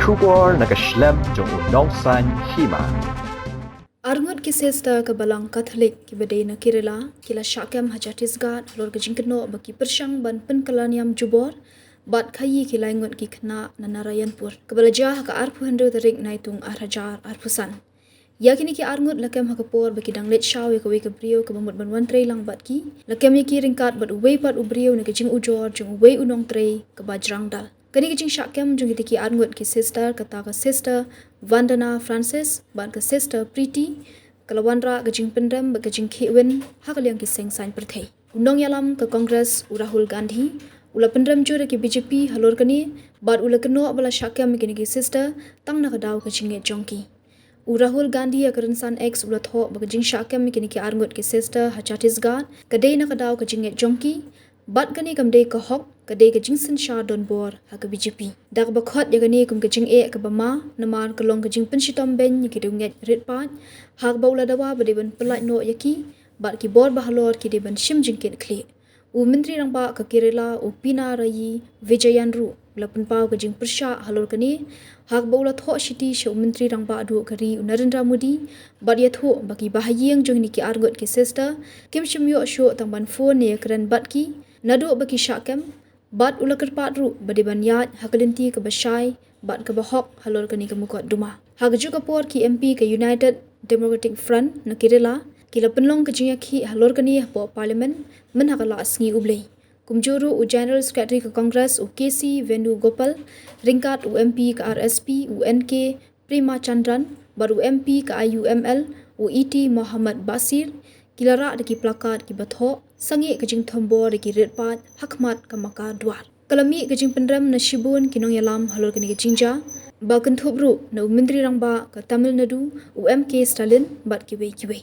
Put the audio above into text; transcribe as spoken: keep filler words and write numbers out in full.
Khubor na ka shlem jong u nongsan hima. Arngut ki sister ka Balang Katholik kiba dei na Kerala ki la shah kem ha Chhattisgarh halor ka jingkynnoh ba ki pyrshang ban pynkylla niam jubor bad khaii ki laingut ki khynnah na Narayanpur, kaba la jia ha ka arphew hynriew tarik Naitung ar hajar arphew san. Ïa kine ki arngut la kem ha ka por ba ki dang leit shaw ïa kawei ka briew kaba mut ban wan trei lang bad ki. La kem ïa ki ryngkat bad uwei pat u briew na ka jingujor jong uwei u nongtrei kaba jrang dal. Kane ka jingshah kem jong kitei ki arngut ki sister, kata ka Sister Vandana Francis bad ka Sister Preeti, ka la wanrah ka jingpynrem bad ka jingkhih win ha ka liang ki seng saiñ pyrthei. U nongïalam ka Congress u Rahul Gandhi u la pynrem jur ïa ki B J P halor kane bad u la kynnoh ba la shah kem ïa kine ki sister tang na ka daw ka jingngeit jong ki. U Rahul Gandhi ha ka rynsan X u la thoh ba ka jingshah kem ïa kine ki arngut ki sister ha Chhattisgarh ka dei na ka daw ka jingngeit jong ki bad kane kam dei ka hok, ka dei ka jingsynshar donbor ha ka B J P. Da kaba khot ïa kane kum ka jingeh kaba ma namar ka long ka jingpynshitom beiñ ïa ki riewngeit rit paid, ha kaba u la dawa ba dei ban pyllait noh ïa ki bad ki bor ba halor ki dei ban shim jingkit khlieh. U Myntri Rangbah ka Kerala u Pinarayi Vijayan ruh u la pynpaw ka jingpyrshah halor kane, ha kaba u la thoh shiti sha u Myntri Rangbah duh ka ri u Narendra Modi bad ïathuh ba ki bahaïing jong kine ki arngut ki sister kim shym ïoh shuh tang ban phone ne ïakren bad ki naduh ba ki shah kem, bad u la kyrpad ruh ba dei ban ïaid ha ka lynti kaba shai bad kaba hok halor kane ka mukotduma. Ha kajuh ka por ki M P ka United Democratic Front na Kerala ki la pynlong ka jingïakhih halor kane hapoh Parliament mynha ka la sngi U Blei. Kumjuh ruh u General Secretary ka Congress u K C Venugopal ryngkat u M P ka R S P u N K Premachandran bad u M P ka I U M L u E T Mohammad Basir ki la rah da ki placard kiba thoh sangeh ka jingthombor ïa ki rit paid ha khmat ka Makar Dwar. Ka la mih ka jingpynrem na shibun ki nongïalam halor kane ka jingjia ba kynthup ruh na u Myntri Rangbah ka Tamil Nadu u M K Stalin bad kiwei kiwei.